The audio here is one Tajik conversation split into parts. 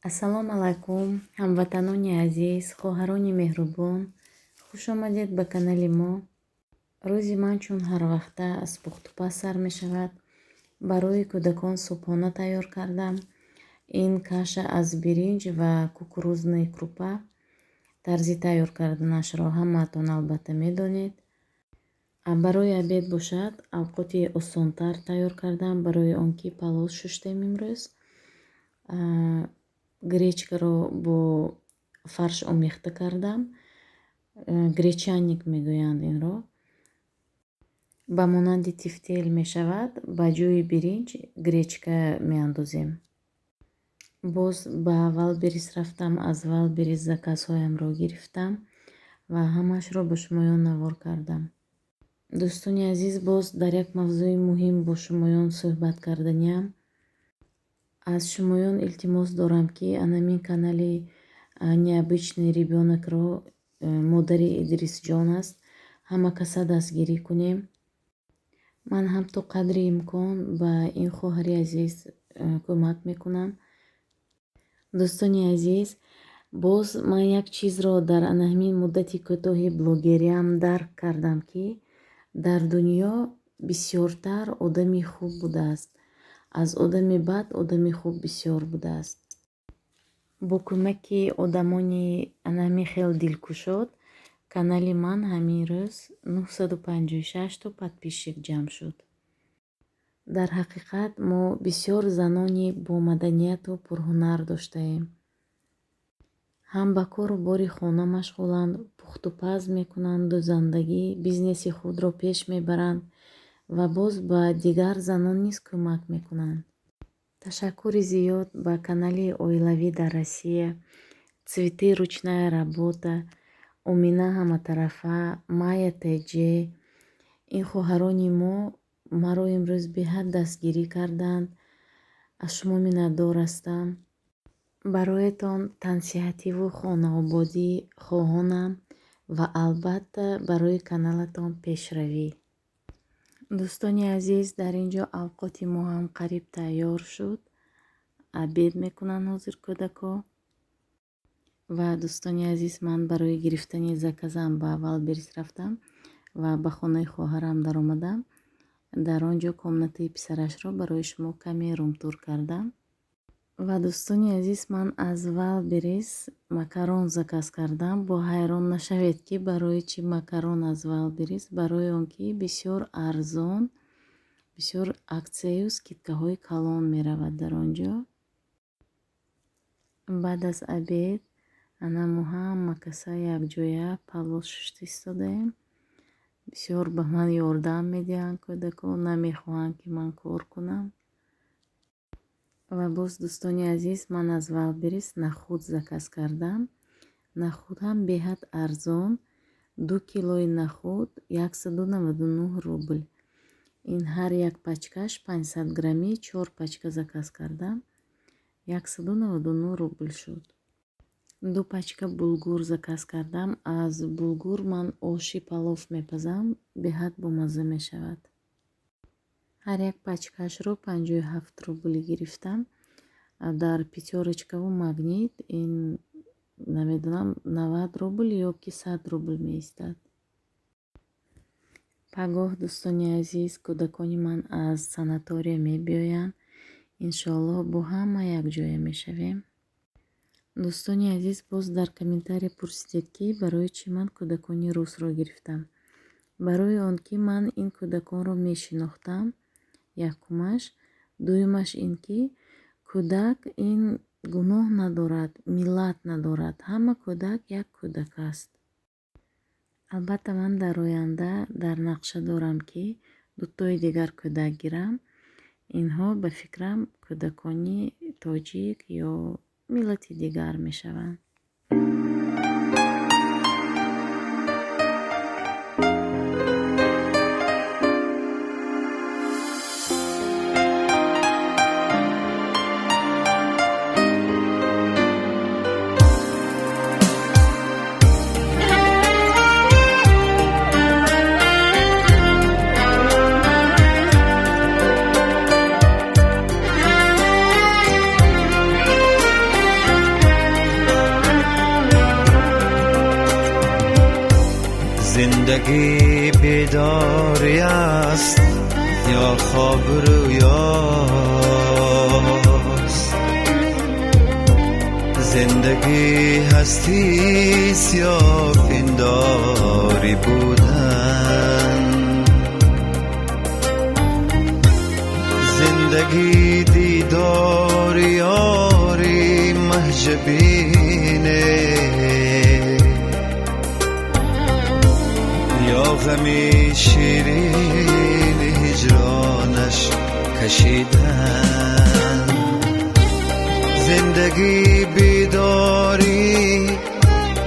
Ассалому алайкум, ҳамватанони азиз, хоҳарони меҳрубон. Хуш омадед ба канали мо. Рӯзи ман чун ҳарвақта аз пухтупаз сар мешавад. Барои кӯдакон субҳона тайёр кардам. Ин каша аз биринҷ ва кукурузная крупа. Тарзи тайёр карданашро ҳамаатон албатта медонед. Барои обед бошад, авқоти осонтар тайёр кардам, барои он ки палоз шуштем имрӯз. Гречкаро бо фарш омехта кардам. Гречаник мегӯянд инро. Ба монанди тифтел мешавад, ба ҷои биринҷ гречка меандозем. Боз ба Валберис рафтам, аз Валберис заказҳоямро гирифтам ва ҳамаашро ба шумоён навор кардам. Дӯстони азиз, боз дар як мавзӯи муҳим бо шумоён суҳбат карданиям. Аз шумоён илтимос дорам, ки анамин канали Необычный ребёнокро, модари Идрисҷон аст, ҳама каса дастгирӣ кунем. Ман ҳам то қадри имкон ба ин хоҳари азиз кӯмак мекунам. Дӯстони азиз, боз ман як чизро дар анаҳамин муддати кӯтоҳи блогериам дарк кардам, ки дар дунё бисёртар одами хуб будааст. Аз одами бад одами хуб бисёр будааст. Бо кӯмаки одамони анаҳамин хел дилкушод, канали ман ҳамин рӯз 956 то подписчик ҷамъ шуд. Дар ҳақиқат мо бисёр занони бомаданияту пурҳунар доштаем. Ҳам ба кору бори хона машғуланд, пухтупаз мекунанд, дӯзандагӣ, бизнеси худро пеш мебаранд ва боз ба дигар занон низ кӯмак мекунанд. Ташаккури зиёд ба канали Оилавӣ дар Россия, Цветы ручная работа, Омина ҳаматарафа, Майя ТЖ. Ин хоҳарони мо маро имрӯз беҳад дастгирӣ карданд. Аз шумо миннатдор ҳастам. Бароятон тансиҳативу хонаободӣ хоҳонам ва албатта барои каналатон пешравӣ. Дӯстони азиз, дар ин ҷо авқоти мо ҳам қариб тайёр шуд. Обед мекунанд ҳозир кӯдако. Ва дӯстони азиз, ман барои гирифтани заказам ба Валберис рафтам ва ба хонаи хоҳарам даромадам. Дар он ҷо комнатаи писарашро барои шумо каме румтур кардам. Ва дӯстони азиз, ман аз Валберис макарон заказ кардам. Бо ҳайрон нашавед, ки барои чӣ макарон аз Валберис? Барои он ки бисёр арзон, бисёр аксияю скидкаҳои калон меравад дар он ҷо. Баъд аз обед ана мо ҳама каса якҷоя палоз шушта истодаем. Бисёр ба ман ёрдам медиҳанд кӯдакон, намехоҳанд, ки ман кор кунам. Ва боз дӯстони азиз, ман аз Валберис нахуд заказ кардам. Нахуд ҳам беҳад арзон, 2 килои нахуд 199 рубл. Ин ҳар як пачкаш 500 граммӣ, 4 пачка заказ кардам, 199 рубл шуд. 2 пачка булгур заказ кардам. Аз булгур ман оши палов мепазам, беҳад бомазза мешавад. Ҳар як пачкашро 57 рубл гирифтам. Дар Пятёрочкаву Магнит ин намедонам 90 рубл ё ки 100 рубл меистад. Пагоҳ дӯстони азиз, кӯдакони ман аз санатория мебиёянд. Иншоаллоҳ бо ҳама якҷоя мешавем. Дӯстони азиз, боз дар комментария пурсидед, ки барои чӣ ман кӯдакони русро гирифтам. Барои он ки ман ин кӯдаконро мешинохтам, якумаш. Дуюмаш ин ки кӯдак ин гуноҳ надорад, миллат надорад. Ҳама кӯдак як кӯдак аст. Албатта ман дар оянда дар нақша дорам, ки дутои дигар кӯдак гирам. Инҳо ба фикрам кӯдакони тоҷик ё миллати дигар мешаванд. زندگی بیداری است یا خواب رویاست، زندگی هستی یا پنداری بودن، زندگی دیدار یاری مهجبینه یا غمی شیرین هجرانش کشیدن، زندگی بیداری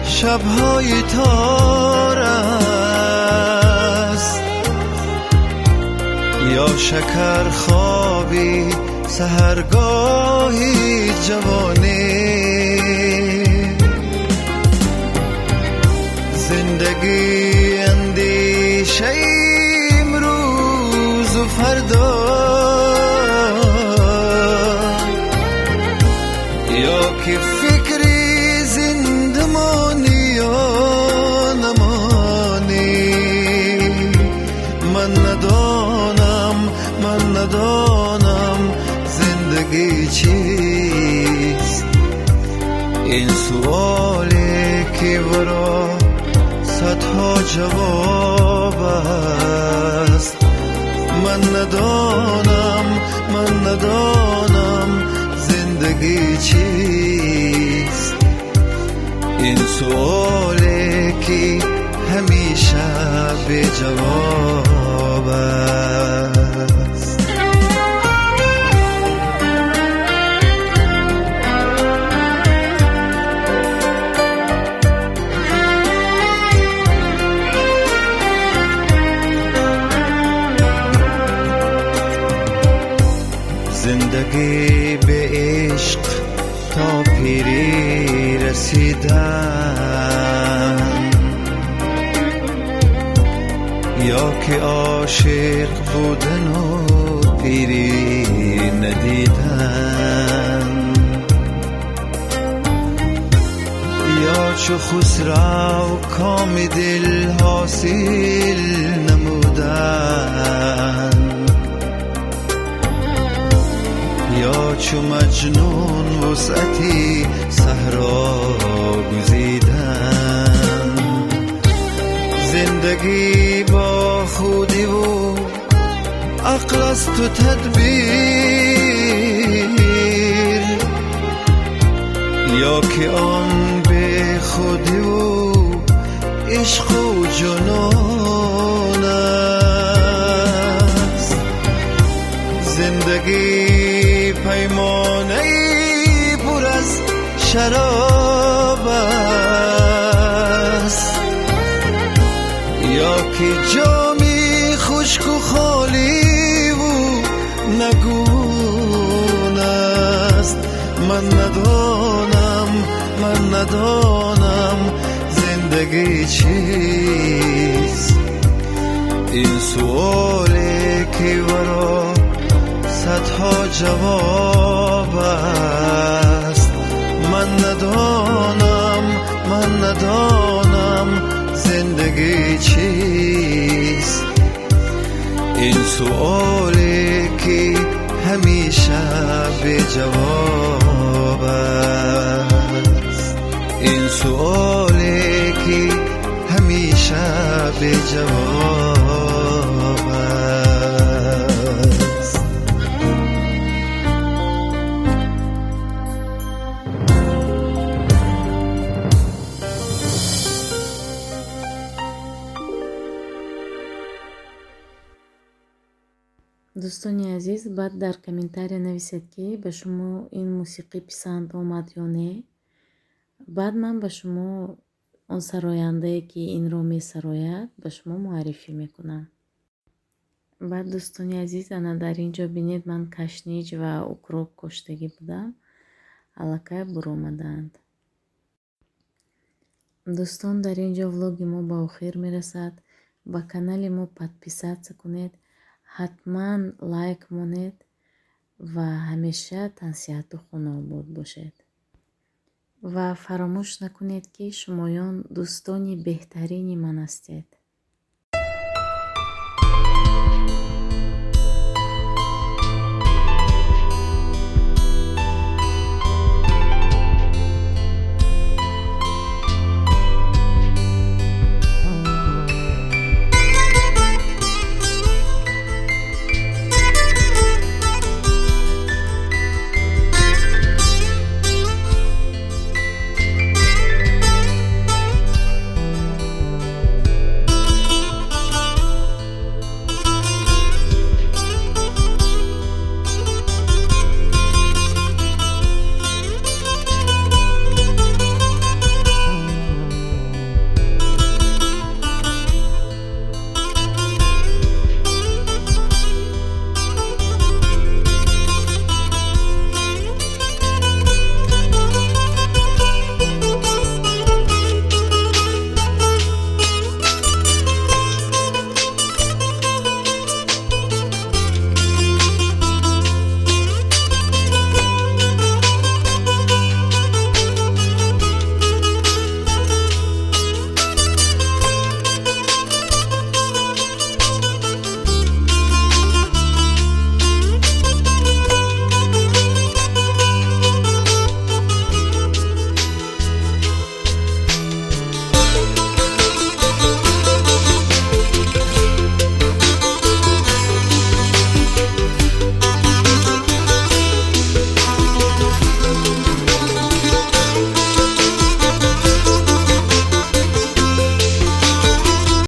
شبهای تار است یا شکر خوابی سحرگاهی جوانی، زندگی اندیشه امروز و فردا یا که فکری زندمانی یا نمانی، من ندانم من ندانم زندگی چیست، این سوالی که ورا صدها جواب است، من ندانم من ندانم زندگی چیست، این سوالی که همیشه بی جواب است. زندگی به عشق تا پیری رسیدن یا که عاشق بودن و پیری ندیدن، یا چو خسرو کام دل حاصل نمودن یا چو مجنون وسعتی صحرا گزیدن، زندگی با خودی و عقل است و تدبیر یا که آن به خودی و عشق و جنون است، زندگی پیمانه ای پر از شراب است یا که جامی خشک و خالی و نگون است، من ندانم من ندانم زندگی چیست، این سوالی که ورا صدها جواب است، من ندانم من ندانم زندگی چیست، این سوالی که همیشه بی جواب است، این سوالی که همیشه بی جواب است. Дӯстони азиз, баъд дар комментария нависед, ки ба шумо ин мусиқӣ писанд омад ё не. Баъд ман ба шумо он сарояндае, ки инро месарояд, ба шумо муаррифӣ мекунам. Баъд дӯстони азиз, ана дар ин ҷо бинед, ман кашниҷ ва укроп коштагӣ будам, аллакай буромадаанд. Дӯстон, дар ин ҷо влоги мо ба охир мерасад. Ба канали мо подписаться кунед, ҳатман лайк монед ва ҳамеша тансиҳату хонаобод бошед. Ва фаромӯш накунед, ки шумоён дӯстони беҳтарини ман ҳастед.